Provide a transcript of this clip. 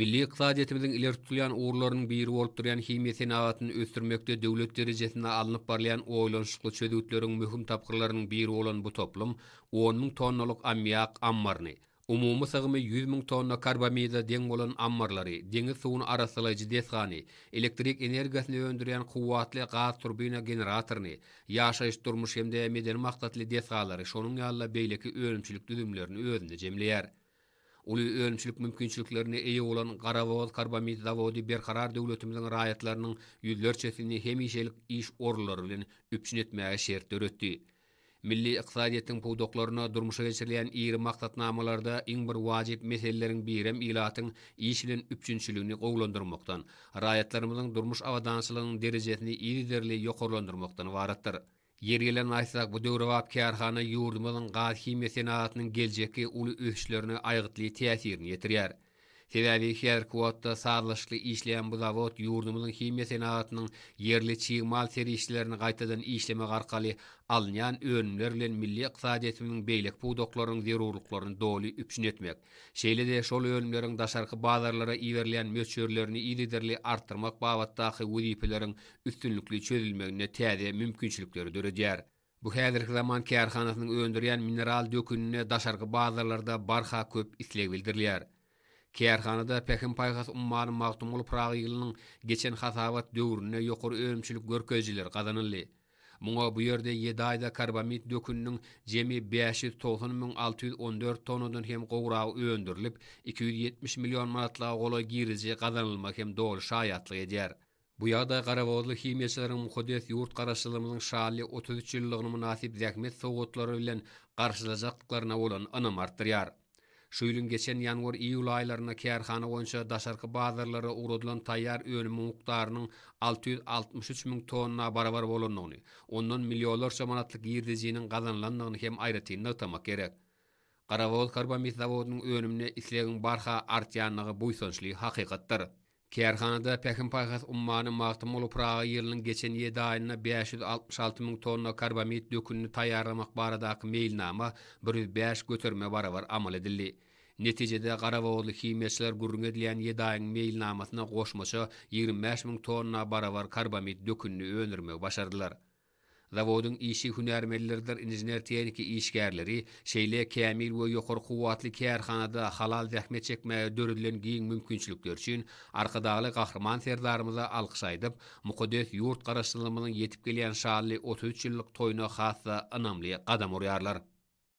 Milli ykdysadyýetimiziň ileri tutulýan ugurlarynyň biri bolup durýan himiýa senagatyny ösdürmekde döwlet derejesinde alnyp barylýan oýlanyşykly çözgütleriň möhüm tapgyrlarynyň biri bolan bu toplum 10 müň tonnalyk ammiak ammaryny, umumy sygymy 100 müň tonna karbamide deň bolan ammarlary, deňiz suwuny arassalaýjy desgany, elektrik energiýasyny öndürýän kuwwatly gaz-turbina generatoryny, ýaşaýyş-durmuş hem-de medeni maksatly desgalary, şonuň ýaly-da beýleki önümçilik düzümlerini özünde jemleýär. Uly önümçilik mümkinçiliklerine eýe bolan Garabogaz karbamid zawody berkarar döwletimiziň raýatlarynyň ýüzlerçesini hemişelik iş orunlary bilen üpjün etmäge şert döretdi. Milli ykdysadyýetiň pudaklarynda durmuşa geçirilýän iri maksatnamalarda iň bir wajyp meseleleriň birem ilatyň iş bilen üpjünçiligini gowulandyrmakdan, raýatlarymyzyň durmuş abadançylygynyň derejesini yzygiderli ýokarlandyrmakdan ybaratdyr. Ýeri gelende aýtsak, bu döwrebap kärhana ýurdumyzyň gaz-himiýa senagatynyň geljekki uly ösüşlerine aýgytly täsirini ýetirýär. Sebäbi häzirki wagtda sazlaşykly işleýän bu zawod ýurdumyzyň himiýa senagatynyň ýerli çig mal serişdelerini gaýtadan işlemek arkaly alynýan önümler bilen milli ykdysadyýetimiziň beýleki pudaklarynyň zerurlyklaryny doly üpjün etmek, şeýle-de şol önümleriň daşarky bazarlara iberilýän möçberlerini yzygiderli artdyrmak babatdaky wezipeleriň üstünlikli çözülmeginde täze mümkinçilikleri döredýär. Bu häzirki zaman kärhanasynyň öndürýän mineral dökünine daşarky bazarlarda barha köp isleg bildirilýär. Kärhanada Pähim-paýhas ummany Magtymguly Pyragy ýylynyň geçen hasabat döwründe ýokary önümçilik görkezijileri gazanyldy. Muňa bu ýerde ýedi aýda karbamid döküniniň jemi 590 614 tonnadan hem gowragy öndürilip, 270 million manatlyga golaý girdeji gazanylmagy hem doly şaýatlyk edýär. Bu ýagdaý garabogazly himiýaçylaryň mukaddes ýurt Garaşsyzlygymyzyň şanly 33 ýyllygyny mynasyp zähmet sowgatlary bilen garşylajakdyklaryna bolan ynamy artdyrýar. Şu ýylyň geçen ýanwar-iýul aýlarynda kärhana boýunça daşarky bazarlara ugradylan taýýar önümiň mukdarynyň 663 müň tonna barabar bolandygyny, ondan millionlarça manatlyk girdejiniň gazanylandygyny hem aýratyn nygtamak gerek. Garabogaz karbamid zawodynyň önümine islegiň barha artýandygy buýsançly hakykatdyr. Kärhanada Pähim-paýhas ummany Magtymguly Pyragy ýylynyň geçen ýedi aýynda 566 müň tonna karbamid dökünini taýýarlamak baradaky meýilnama 105 göterime barabar amal edildi. Netijede, garabogazly himiýaçylar gürrüňi edilýän ýedi aýyň meýilnamasyna goşmaça 25 müň tonna barabar karbamid dökünini öndürmegi başardylar. Zawodyň işçi hünärmenleridir inžener-tehniki işgärleri şeýle kämil we ýokary kuwwatly kärhanada halal zähmet çekmäge döredilen giň mümkinçilikler üçin Arkadagly Gahryman Serdarymyza alkyş aýdyp, mukaddes ýurt Garaşsyzlygymyzyň ýetip gelýän şanly 33 ýyllyk toýuna has-da ynamly gadam urýarlar.